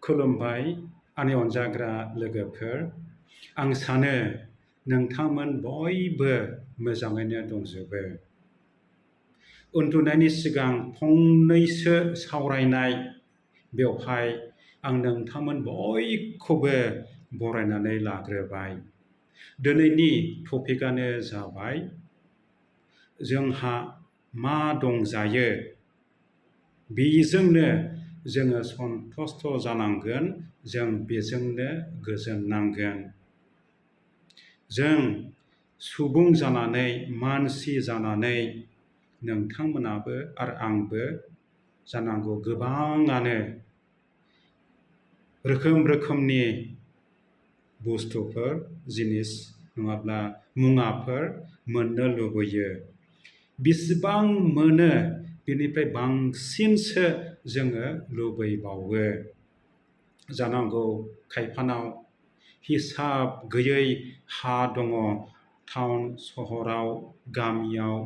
खुलुमबाय आंनि अनजाग्रा लोगोफोर। आं सानो नोंथांमोन बयबो मोजाङैनो दंजोबो। उन्दुनायनि सिगां फंनैसो सावरायनाय बेवहाय आं नोंथांमोन बयखौबो बरायनानै लाग्रोबाय। दिनैनि टपिकआनो जाबाय जोंहा मा दंजायो बेजोंनो जोङो सन्तुष्ट जानांगोन, जों बेजोंनो गोजोननांगोन। जों सुबुं जानानै, मानसि जानानै नोंथांमोनाबो आरो आंबो जानांगौ गोबाङानो रोखोम रोखोमनि बुस्थुफोर, जिनिस नङाब्ला मुवाफोर मोननो लुबैयो। बेसेबां मोनो बेनिफ्राय बांसिनसो जोङो लुबैबावो। जानांगौ खायफानाव हिसाब गैयै हा दङ, टाउन सहराव, गामियाव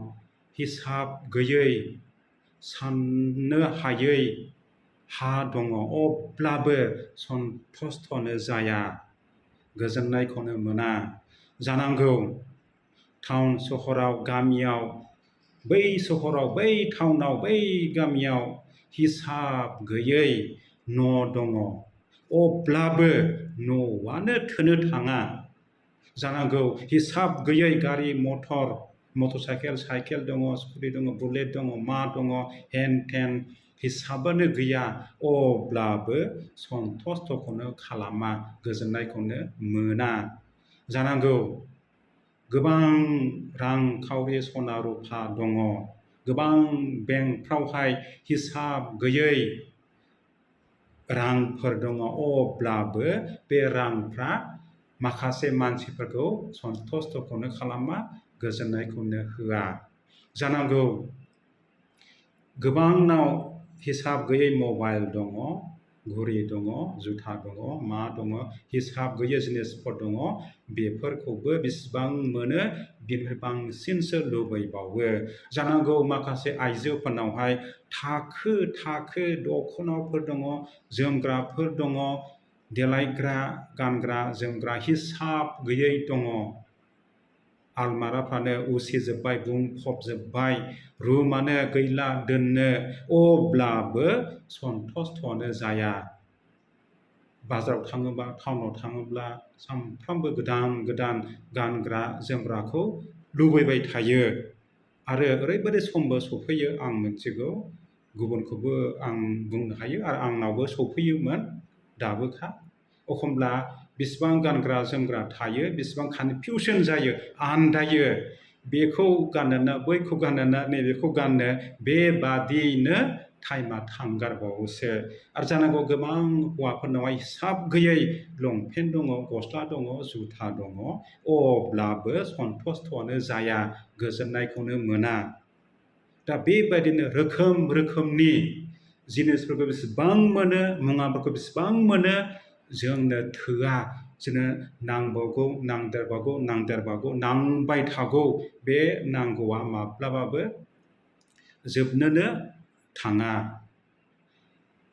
हिसाब गैयै, साननो हायै हा दङ, अब्लाबो सन्तुष्टनो जाया, गोजोननायखौनो मोना। जानांगौ टाउन सहराव, गामियाव, बै सहराव, बै टाउनाव, बै गामियाव हिसाब गैयै न' दङ, अब्लाबो न'आनो थोनो थाङा। जानांगौ हिसाब गैयै गारि मटर साइकेल, साइकेल दङ, स्कुटि दङ, बुलेट दङ, मा दङ, हेन थेन हिसाबानो गैया, अब्लाबो सन्तुष्टखौनो खालामा, गोजोननायखौनो मोना। जानांगौ गोबां रांखावरि सना रुफा दङ, गोबां बेंकफ्रावहाय हिसाब गैयै रांफोर दङ, अब्लाबो बे रांफ्रा माखासे मानसिफोरखौ सन्तुष्टखौनो खालामा, गोजोननायखौनो होआ। जानांगौ गोबांनाव हिसाब गैयै मबाइल दङ, घुरि दङ, जुथा दङ, मा दङ, हिसाब गैयै जिनिसफोर दङ, बेफोरखौबो बेसेबां मोनो बिनिफ्राय बांसिनसो लुबैबावो। जानांगौ माखासे आइजोफोरनावहाय थाखो थाखो दख'नाफोर दङ, जोमग्राफोर दङ, देलायग्रा, गानग्रा, जोमग्रा हिसाब गैयै दङ। आलमाराफ्रानो उसिजोब्बाय, बुंफबजोब्बाय, रुमानो गैला दोननो, अब्लाबो सन्तुष्टआनो जाया। बाजाराव थाङोबा, टाउनाव थाङोब्ला सानफ्रामबो गोदान गोदान गानग्रा जोमग्राखौ लुबैबाय थायो। आरो ओरैबायदि समबो सफैयो, आं मिथिगौ, गुबुनखौबो आं बुंनो हायो आरो आंनावबो सफैयोमोन, दाबोखा। एखमब्ला बेसेबां गानग्रा जोमग्रा थायो, बेसेबां कनफिउसन जायो, आन्दायो, बेखौ गाननोना बैखौ गाननोना नैबेखौ गाननो, बेबादियैनो टाइमा थांगारबावोसो। आरो जानांगौ गोबां हौवाफोरनावहाय हिसाब गैयै लंपेन्ट दङ, गस्ला दङ, जुथा दङ, अब्लाबो सन्तुष्टआनो जाया, गोजोननायखौनो मोना। दा बेबायदिनो रोखोम रोखोमनि जिनिसफोरखौ बेसेबां मोनो, मुवाफोरखौ बेसेबां मोनो, जोंनो थोआ, जोंनो नांबावगौ, नांदेरबावगौ, नांबाय थागौ, बे नांगौआ माब्लाबाबो जोबनोनो थाङा।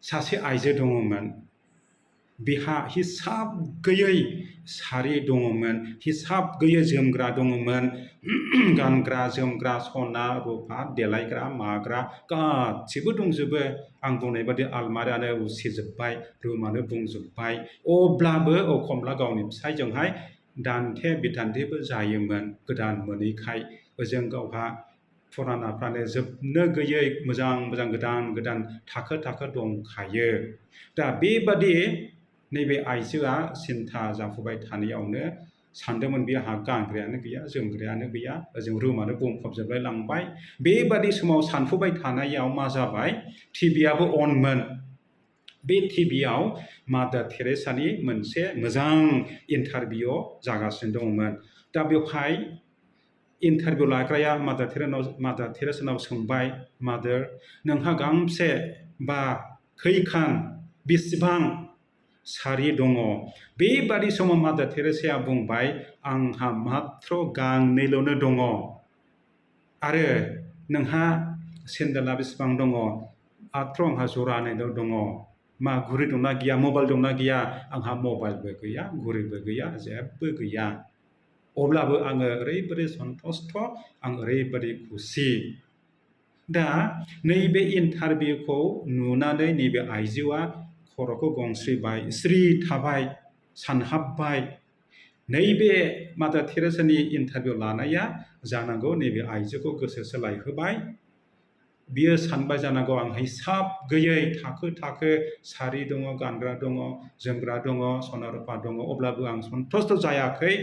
सासे आइजो दङमोन, बिहा हिसाब गैयै सारि दङमोन, हिसाब गैयै जोमग्रा दङमोन, गानग्रा जोमग्रा, सना रुफा, देलायग्रा माग्रा गासिबो दंजोबो। आं बुंनाय बादि आलमारियानो उसिजोब्बाय, रुमानो बुंजोब्बाय, अब्लाबो एखमब्ला गावनि फिसायजोंहाय दान्थे बिदान्थेबो जायोमोन, गोदान मोनैखाय। ओजों गावहा फुरानाफ्रानो जोबनो गैयै मोजां मोजां गोदान गोदान थाखो थाखो दंखायो। दा बेबादि नैबे आइजोआ सिन्था जाफुबाय थानायावनो सानदोंमोन, बे आंहा गानग्रायानो गैया, जोमग्रायानो गैया, ओजों रुमानो बुंफबजोबलाय लांबाय। बेबादि समाव सानफुबाय थानायाव मा जाबाय, टिभियाबो अनमोन। बे टिभियाव मादार टेरेसानि मोनसे मोजां इन्टारभिउ जागासिनो दंमोन। दा बेवहाय इन्टारभिउ लाग्राया मादार टेरेसानाव सोंबाय, मादार, नोंहा गांबेसे बा खैखान, बेसेबां सारि दङ? बेबादि समाव मादार टेरेसाया बुंबाय, आंहा मात्र गांनैल'नो दङ। आरो नोंहा सेन्देलआ बेसेबां दङ? मात्र आंहा जरानैल' दङ। मा घुरि दंना गैया मबाइल दंना गैया आंहा मबाइलबो गैया घुरिबो गैया जेबो गैया अब्लाबो आङो ओरैबायदि सन्तुष्ट आं ओरैबायदि खुसि दा नैबे इन्टारभिउखौ नुनानै नैबे आइजोआ खर'खौ गंस्रिबाय स्रि थाबाय सानहाबबाय नैबे मादार टेरेसानि इन्टारभिउ लानाया जानांगौ नैबे आइजोखौ गोसो सोलायहोबाय बियो सानबाय जानांगौ आं हिसाब गैयै थाखो थाखो सारि दङ गानग्रा दङ जोमग्रा दङ सना रुपा दङ अब्लाबो आं सन्तुष्ट जायाखै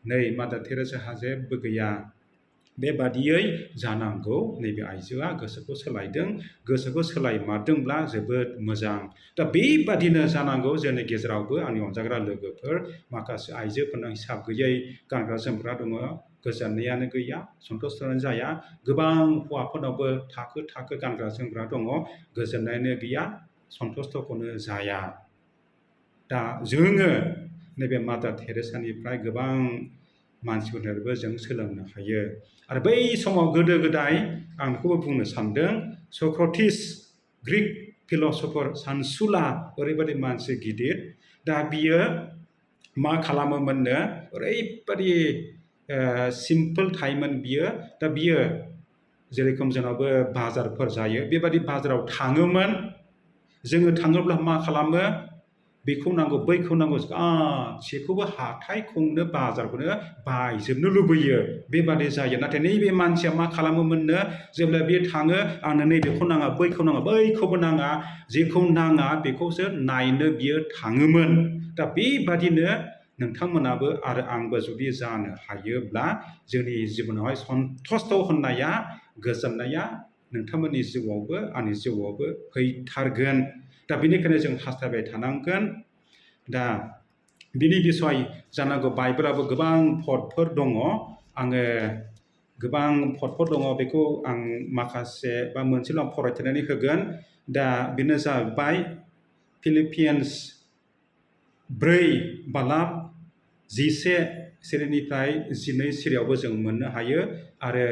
नै मादार टेरेसाहा जेबो गैया बेबादियै जानांगौ नैबे आइजोआ गोसोखौ सोलायदों गोसोखौ सोलायमारदोंब्ला जोबोद मोजां दा बेबादिनो जानांगौ जोंनि गेजेरावबो आंनि अनजाग्रा लोगोफोर माखासे आइजोफोरना हिसाब गैयै गानग्रा जोमग्रा दङ गोजोननायानो गैया सन्तुष्टआनो जाया गोबां हौवाफोरनावबो थाखो थाखो गानग्रा जोमग्रा दङ गोजोननायानो गैया सन्तुष्टखौनो जाया दा जोङो नैबे मादार टेरेसानिफ्राय गोबां मानसिफोरनोबो जों सोलोंनो हायो आरो बै समाव गोदो गोदाय आं बेखौबो बुंनो सानदों सक्रटिस ग्रिक फिलसफार सानसुला ओरैबायदि मानसि गिदिर दा बियो मा खालामोमोननो ओरैबायदि सिम्पोल थायोमोन बियो दा बियो जेरेखम जोंनावबो बाजारफोर जायो बेबायदि बाजाराव थाङोमोन जोङो थाङोब्ला मा खालामो बेखौ नांगौ बैखौ नांगौ गासैखौबो हाथाय खुंनो बाजारखौनो बायजोबनो लुबैयो बेबादि जायो नाथाय नैबे मानसिया मा खालामोमोननो जेब्ला बियो थाङो आंनो नैबेखौ नाङा बैखौबो नाङा जेखौ नाङा बेखौसो नायनो बियो थाङोमोन दा बेबादिनो नोंथांमोनाबो आरो आंबो जुदि जानो हायोब्ला जोंनि जिबनावहाय सन्तुष्ट होननाया गोजोननाया नोंथांमोननि जिउआवबो आंनि जिउआवबो फैथारगोन दा बेनिखायनो जों हास्थायबाय थानांगोन दा बिनि बिसय जानांगौ बाइबेलाबो गोबां पदफोर दङ आङो गोबां पदफोर दङ बेखौ आं माखासे बा मोनसेल' आं फरायथिनानै होगोन दा बेनो जाबाय फिलिपियान्स 4:11 सिरिनिफ्राय 12 सिरियावबो जों मोननो हायो आरो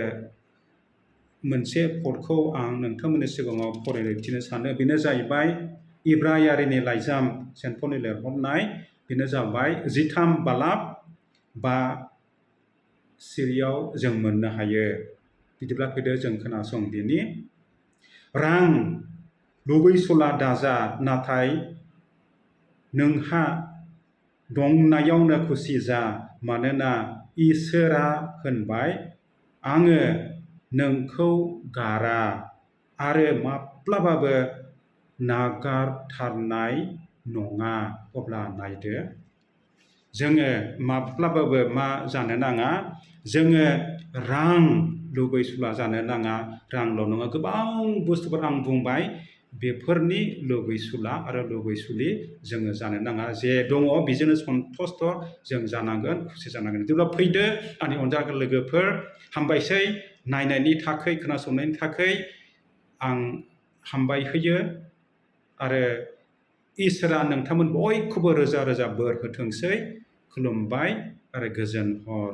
मोनसे पदखौ आं नोंथांमोननि सिगाङाव फरायथिनो सानो बेनो जाहैबाय इब्रायारिनि लाइजाम सेन्ट पलनि लिरहरनाय बेनो जाबाय 13:5 सिरियाव जों मोननो हायो बिदिब्ला फैदो जों खोनासंदिनि रां लुबैसुला दाजा नाथाय नोंहा दंनायावनो खुसि जा मानोना इसोरा होनबाय आङो नोंखौ गारा आरो माब्लाबाबो नागारथारनाय नङा अब्ला नायदो जोङो माब्लाबाबो मा जानो नाङा जोङो रां लुबैसुला जानो नाङा रांल' नङा गोबां बुस्थुफोर आं बुंबाय बेफोरनि लुबैसुला आरो लुबैसुलि जोङो जानो नाङा जे दङ बेजोंनो सन्तुष्ट जों जानांगोन खुसि जानांगोन जेब्ला फैदो आंनि अनजाग्रा लोगोफोर हामबायसै नायनायनि थाखाय खोनासंनायनि थाखाय आं हामबाय होयो आरो इसोरा नोंथांमोन बयखौबो रोजा रोजा बोर होथोंसै खुलुमबाय आरो गोजोन हर